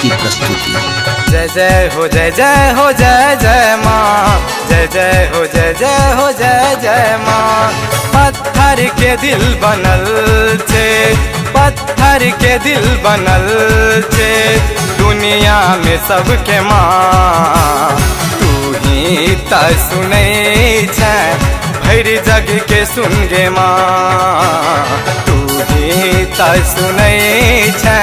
की प्रस्तुति। जय जय हो जय जय हो जय जय माँ, जय जय हो जय जय हो जय जय माँ। पत्थर के दिल बनल छे, पत्थर के दिल बनल छे, दुनिया में सबके माँ तू ही त सुनै छे, भरि जग के सुन गे माँ। तू ही त सुनै छे,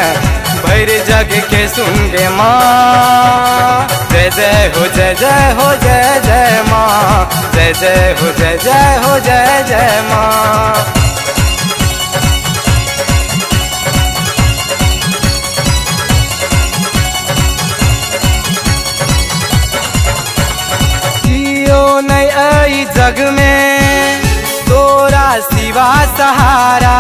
भरि जग के सुन गे माँ। जय जय हो जय जय हो जय जय माँ, जय जय हो जय जय हो जय जय माँ। जियो नहीं आई जग में तोरा सिवा सहारा,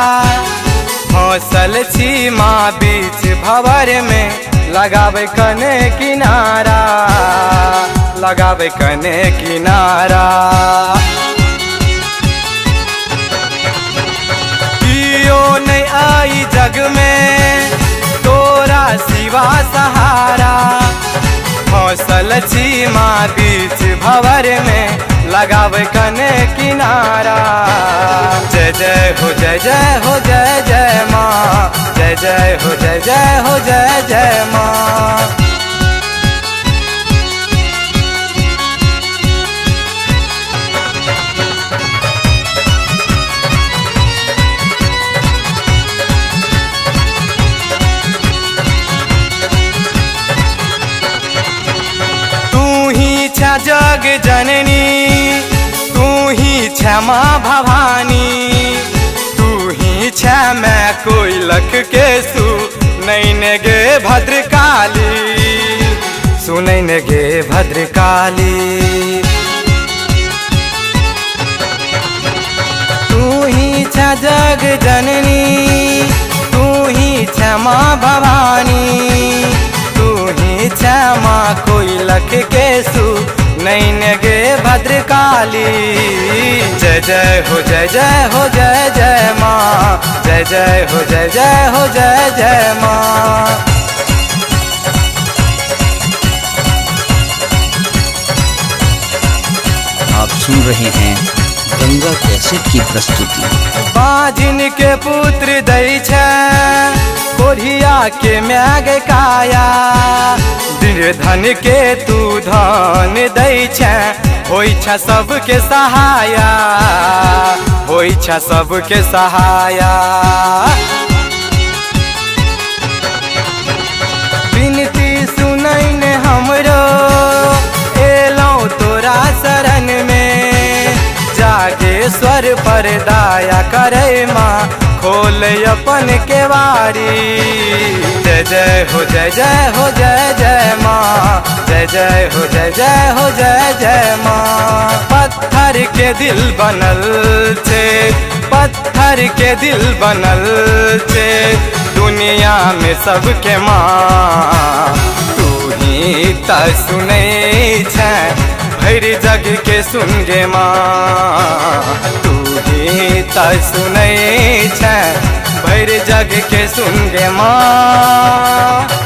फसल छी माँ बीच भवर में, लगावे कने किनारा, लगावे कने किनारा। जियो नहीं आई जग में तोरा सिवा सहारा, फसल छी माँ बीच भवर में, लगावे कने किनारा। जय जय हो जय जय हो जय जय माँ, जय जय हो जय जय हो जय जय माँ। तू ही छा जग जननी, तू ही क्षमा भवानी, तू ही क्षमा कोइलख के सु नैन गे भद्रकाली, सुनैन गे भद्रकाली। तू ही छा जग जननी, तू ही क्षमा भवानी, तू ही क्षमा कोइलख के सु नैन गे भद्रकाली। जय जय हो जय जय हो जय जय माँ, जय जय हो जय जय हो जय जय माँ। आप सुन रहे हैं गंगा कैसेट की प्रस्तुति। बाजिन के पुत्र दै छे कोढ़िया के म्याग काया, धन के तू धन दै छे, होइ छे सबके सहाया, होइ छे सबके सहाया। विनती सुनैन हमरो एलौं तोरा शरण में, जागेश्वर पर दया करे माँ, खोल अपन केवारी। जय जय हो जय जय हो जय जय माँ, जय जय हो जय जय हो जय जय माँ। पत्थर के दिल बनल छे, पत्थर के दिल बनल छे, दुनिया में सबके माँ तू ही त सुनै छे, भरि जग के सुन गे माँ। तू ही त सुनै छे, भरि जग के सुन गे माँ।